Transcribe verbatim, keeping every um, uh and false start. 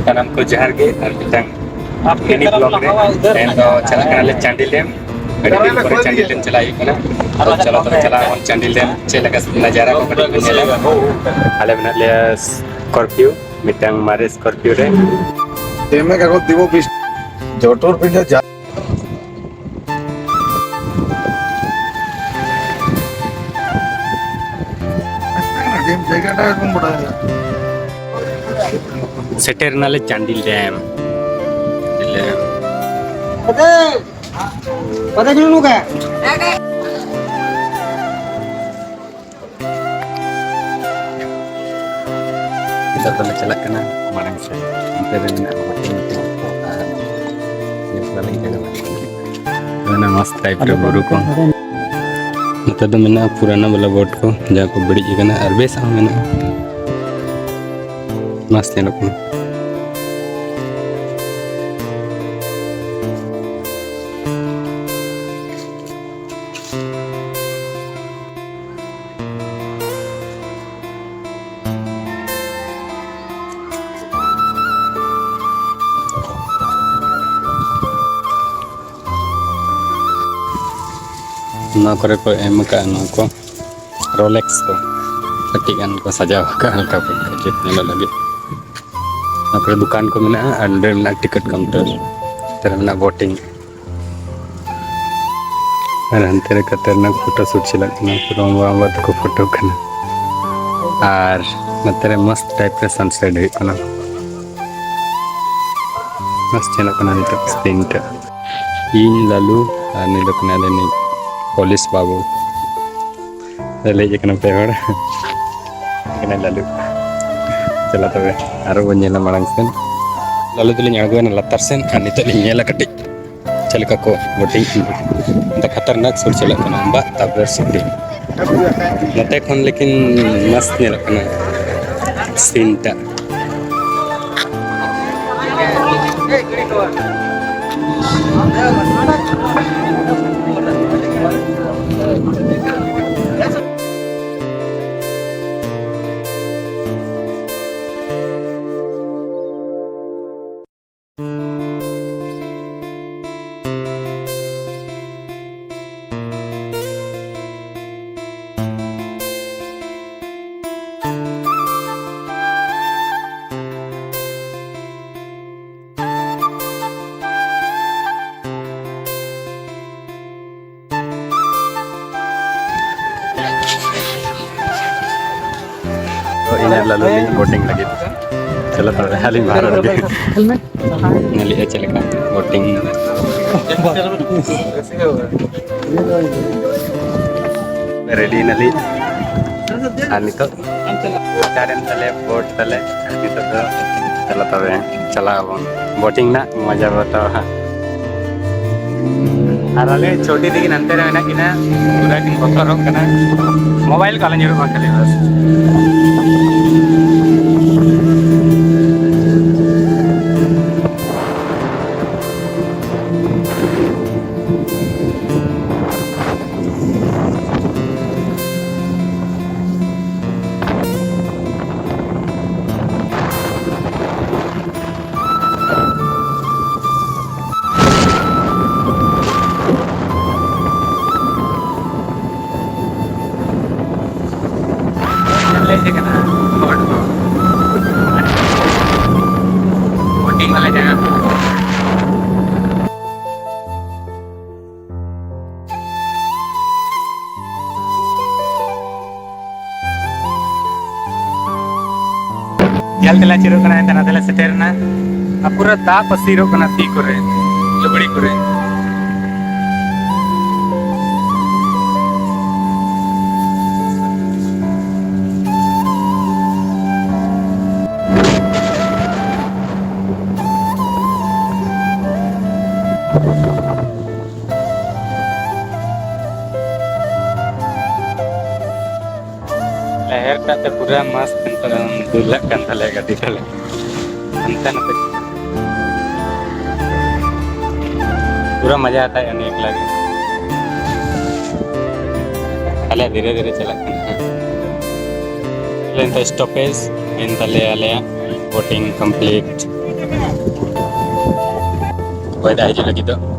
ᱥᱟᱱᱟᱢ ᱠᱚ ᱡᱚᱦᱟᱨ ᱜᱮ, ᱟᱨ ᱢᱤᱫᱴᱟᱝ ᱢᱤᱱᱤ ᱵᱞᱚᱜ ᱨᱮ᱾ ᱛᱮᱦᱮᱧ ᱫᱚ ᱪᱟᱞᱟᱜ ᱠᱟᱱᱟᱞᱮ ᱪᱟᱱᱰᱤᱞ ᱰᱮᱢ᱾ ᱟᱹᱰᱤ ᱫᱤᱱ ᱯᱚᱨᱮ ᱪᱟᱱᱰᱤᱞ ᱰᱮᱢ ᱪᱟᱞᱟᱜ ᱦᱩᱭᱩᱜ ᱠᱟᱱᱟ᱾ ᱛᱚ ᱪᱚᱞᱚ ᱛᱚᱵᱮ ᱪᱟᱞᱟᱜ ᱟᱵᱚᱱ ᱪᱟᱱᱰᱤᱞ ᱰᱮᱢ, ᱪᱮᱫ ᱞᱮᱠᱟ ᱱᱟᱡᱟᱨᱟ ᱠᱚ ᱠᱟᱹᱴᱤᱡ ᱵᱚᱱ ᱧᱮᱞᱟ᱾ ᱟᱞᱮ ᱢᱮᱱᱟᱜ ᱞᱮᱭᱟ ᱥᱠᱚᱨᱯᱤᱭᱳ, ᱢᱤᱫᱴᱟᱝ ᱢᱟᱨᱮ ᱥᱠᱚᱨᱯᱤᱭᱳ ᱨᱮ᱾ ᱮᱢᱮ ᱠᱟᱜᱚᱡᱽ ᱫᱤᱵᱚ ᱵᱤᱥ-, ᱡᱚᱴᱩᱨ ᱯᱤᱸᱰᱟᱹ ᱡᱟ- ᱥᱮᱴᱮᱨ ᱮᱱᱟᱞᱮ ᱪᱟᱱᱰᱤᱞ ᱰᱮᱢ᱾ ᱰᱮᱢ᱾ ᱱᱤᱛᱚᱜ ᱫᱚᱞᱮ ᱪᱟᱞᱟᱜ ᱠᱟᱱᱟ ᱢᱟᱲᱟᱝ ᱥᱮᱫ᱾ ᱚᱱᱛᱮ ᱨᱮ ᱢᱮᱱᱟᱜᱼᱟ ᱵᱳᱴᱤᱝ ᱠᱚ ᱟᱨ ᱧᱮᱞ ᱠᱚᱣᱟᱞᱮ ᱤᱱᱠᱟᱹ ᱜᱮ᱾ ᱢᱮᱱᱟᱜᱼᱟ ᱢᱚᱥᱛ ᱴᱟᱭᱤᱯ ᱨᱮ ᱵᱩᱨᱩ ᱠᱚ᱾ ᱱᱚᱛᱮ ᱫᱚ ᱢᱮᱱᱟᱜᱼᱟ ᱯᱩᱨᱟᱱᱟ ᱵᱟᱞᱟ ᱵᱳᱴ ᱠᱚ, ᱡᱟᱦᱟᱸ ᱠᱚ ᱵᱟᱹᱲᱤᱡ ᱟᱠᱟᱱᱟ, ᱟᱨ ᱵᱮᱥ ᱦᱚᱸ ᱢᱮᱱᱟᱜᱼᱟ᱾ ᱢᱚᱥᱛ ᱧᱮᱞᱚᱜ ᱠᱟᱱᱟ᱾ ᱱᱚᱣᱟ ᱠᱚᱨᱮ ᱠᱚ ᱮᱢ ᱟᱠᱟᱫᱼᱟ ᱱᱚᱣᱟ ᱠᱚ ᱨᱳᱞᱮᱠᱥ ᱠᱚ, ᱠᱟᱹᱴᱤᱡ ᱜᱟᱱ ᱠᱚ ᱥᱟᱡᱟᱣ ᱟᱠᱟᱫᱼᱟ ᱦᱟᱞᱠᱟ ᱯᱷᱩᱞᱠᱟ ᱪᱮᱫ ᱧᱮᱞᱚᱜ ᱞᱟᱹᱜᱤᱫ᱾ ᱱᱚᱣᱟ ᱠᱚᱨᱮ ᱫᱚᱠᱟᱱ ᱠᱚ ᱢᱮᱱᱟᱜᱼᱟ ᱟᱨ ᱱᱚᱸᱰᱮ ᱢᱮᱱᱟᱜᱼᱟ ᱴᱤᱠᱤᱴ ᱠᱟᱣᱩᱱᱴᱟᱨ᱾ ᱱᱚᱛᱮ ᱨᱮ ᱢᱮᱱᱟᱜᱼᱟ ᱵᱳᱴᱤᱝ᱾ ᱟᱨ ᱦᱟᱱᱛᱮ ᱨᱮ ᱠᱷᱟᱛᱟᱨᱱᱟᱠ ᱯᱷᱳᱴᱳ ᱥᱩᱴ ᱪᱟᱞᱟᱜ ᱠᱟᱱᱟ, ᱯᱩᱨᱟᱹ ᱢᱟᱢᱟ ᱵᱟᱵᱟ ᱛᱟᱠᱚ ᱯᱷᱳᱴᱳ ᱠᱟᱱᱟ᱾ ᱟᱨ ᱱᱚᱛᱮ ᱨᱮ ᱢᱚᱥᱛ ᱴᱟᱭᱤᱯ ᱨᱮ ᱥᱟᱱᱥᱮᱴ ᱦᱩᱭᱩᱜ ᱠᱟᱱᱟ, ᱢᱚᱥᱛ ᱧᱮᱞᱚᱜ ᱠᱟᱱᱟ ᱱᱤᱛᱚᱜ ᱥᱤᱱ ᱴᱟᱜ᱾ ᱤᱧ ᱞᱟᱞᱩ ᱟᱨ ᱱᱩᱭ ᱫᱚ ᱠᱟᱱᱟᱭ ᱟᱞᱮ ᱨᱤᱱᱤᱡ ᱯᱩᱞᱤᱥ ᱵᱟᱹᱵᱩ᱾ ᱞᱟᱹᱭ ᱠᱟᱱᱟ ᱯᱮ ᱦᱚᱲ᱾ ᱠᱟᱱᱟᱭ ᱞᱟᱞᱩ᱾ ᱪᱟᱞᱟᱜ ᱛᱚᱵᱮ ᱟᱨᱚ ᱵᱚᱱ ᱧᱮᱞᱟ ᱢᱟᱲᱟᱝ ᱥᱮᱱ᱾ ᱞᱟᱞᱩ ᱫᱚᱞᱤᱧ ᱟᱬᱜᱚᱭᱮᱱᱟ ᱞᱟᱛᱟᱨ ᱥᱮᱱ ᱟᱨ ᱱᱤᱛᱚᱜ ᱞᱤᱧ ᱧᱮᱞᱟ ᱠᱟᱹᱴᱤᱡ ᱪᱮᱫ ᱞᱮᱠᱟ ᱠᱚ ᱵᱳᱴᱤᱝ᱾ ᱚᱱᱛᱮ ᱠᱷᱟᱛᱟᱨᱱᱟᱠ ᱥᱩᱨ ᱪᱟᱞᱟᱜ ᱠᱟᱱᱟ ᱵᱟᱜ, ᱛᱟᱨᱯᱚᱨᱮ ᱥᱤᱠᱲᱤ᱾ ᱱᱚᱛᱮ ᱠᱷᱚᱱ ᱞᱮᱠᱤᱱ ᱢᱚᱥᱛ ᱧᱮᱞᱚᱜ ᱠᱟᱱᱟ ᱥᱤᱱ ᱴᱟᱜ᱾ ᱞᱟᱞᱩ ᱞᱤᱧ ᱵᱳᱴᱤᱝ ᱞᱟᱹᱜᱤᱫ᱾ ᱪᱚᱞᱚ ᱛᱚᱵᱮ, ᱟᱹᱞᱤᱧ ᱵᱟᱦᱨᱮ ᱨᱮᱜᱮ᱾ ᱧᱮᱞᱮᱫᱼᱟ ᱪᱮᱫ ᱞᱮᱠᱟ ᱵᱳᱴᱤᱝ᱾ ᱨᱮᱰᱤ ᱮᱱᱟᱞᱤᱧ᱾ ᱟᱨ ᱱᱤᱛᱚᱜ ᱪᱟᱨᱮᱱ ᱛᱟᱞᱮ, ᱵᱳᱴ ᱛᱟᱞᱮ᱾ ᱱᱤᱛᱚᱜ ᱫᱚ ᱪᱚᱞᱚ ᱛᱚᱵᱮ, ᱪᱟᱞᱟᱜ ᱟᱵᱚᱱ᱾ ᱵᱳᱴᱤᱝ ᱨᱮᱱᱟᱜ ᱢᱚᱡᱟ ᱵᱚ ᱦᱟᱛᱟᱣᱟ ᱦᱟᱸᱜ᱾ ᱟᱨ ᱟᱞᱮ ᱪᱷᱳᱴᱤ ᱫᱤᱫᱤ ᱱᱟᱱᱛᱮ ᱨᱮ ᱢᱮᱱᱟᱜ ᱠᱤᱱᱟ, ᱯᱩᱨᱟᱹ ᱠᱤᱱ ᱵᱚᱛᱚᱨᱚᱜ ᱠᱟᱱᱟ᱾ ᱢᱳᱵᱟᱭᱤᱞ ᱠᱚ ᱟᱞᱚ ᱧᱩᱨᱩᱜ ᱢᱟ ᱠᱷᱟᱹᱞᱤ ᱵᱟᱥ᱾ ᱞᱮ ᱦᱮᱡ ᱟᱠᱟᱱᱟ ᱵᱳᱴ ᱫᱚ᱾ ᱵᱳᱴᱤᱝ ᱵᱟᱞᱟ ᱡᱟᱭᱜᱟ᱾ ᱧᱮᱞ ᱛᱮᱞᱮ ᱟᱹᱪᱩᱨᱚᱜ ᱠᱟᱱᱟ, ᱮᱱᱛᱮ ᱱᱚᱛᱮ ᱞᱮ ᱥᱮᱴᱮᱨ ᱮᱱᱟ᱾ ᱟᱨ ᱯᱩᱨᱟᱹ ᱫᱟᱜ ᱯᱟᱹᱥᱤᱨᱚᱜ ᱠᱟᱱᱟ ᱛᱤ ᱠᱚᱨᱮ, ᱞᱩᱜᱽᱲᱤ ᱠᱚᱨᱮ᱾ ᱞᱮᱦᱮᱨ ᱠᱟᱜ ᱛᱮ ᱯᱩᱨᱟᱹ ᱢᱟᱥᱛ ᱱᱤᱛᱚᱜ ᱫᱩᱞᱟᱜ ᱠᱟᱱ ᱛᱟᱞᱮᱭᱟ ᱜᱟᱹᱰᱤ ᱛᱟᱞᱮ᱾ ᱦᱟᱱᱛᱮ ᱱᱟᱛᱮ ᱯᱩᱨᱟᱹ ᱢᱟᱡᱟ ᱦᱟᱛᱟᱣᱮᱫᱼᱟ ᱱᱤᱭᱟᱹ ᱮᱠᱞᱟ ᱜᱮ᱾ ᱟᱞᱮ ᱫᱷᱤᱨᱮ ᱫᱷᱤᱨᱮ ᱪᱟᱞᱟᱜ ᱠᱟᱱᱟ᱾ ᱟᱞᱮ ᱱᱤᱛᱚᱜ ᱥᱴᱚᱯᱮᱡᱽ ᱮᱱ ᱛᱟᱞᱮᱭᱟ ᱟᱞᱮᱭᱟᱜ ᱵᱳᱴᱤᱝ ᱠᱚᱢᱯᱞᱤᱴ᱾ ᱦᱚᱭ ᱫᱟᱜ ᱦᱤᱡᱩᱜ ᱞᱟᱹᱜᱤᱫ ᱫᱚ᱾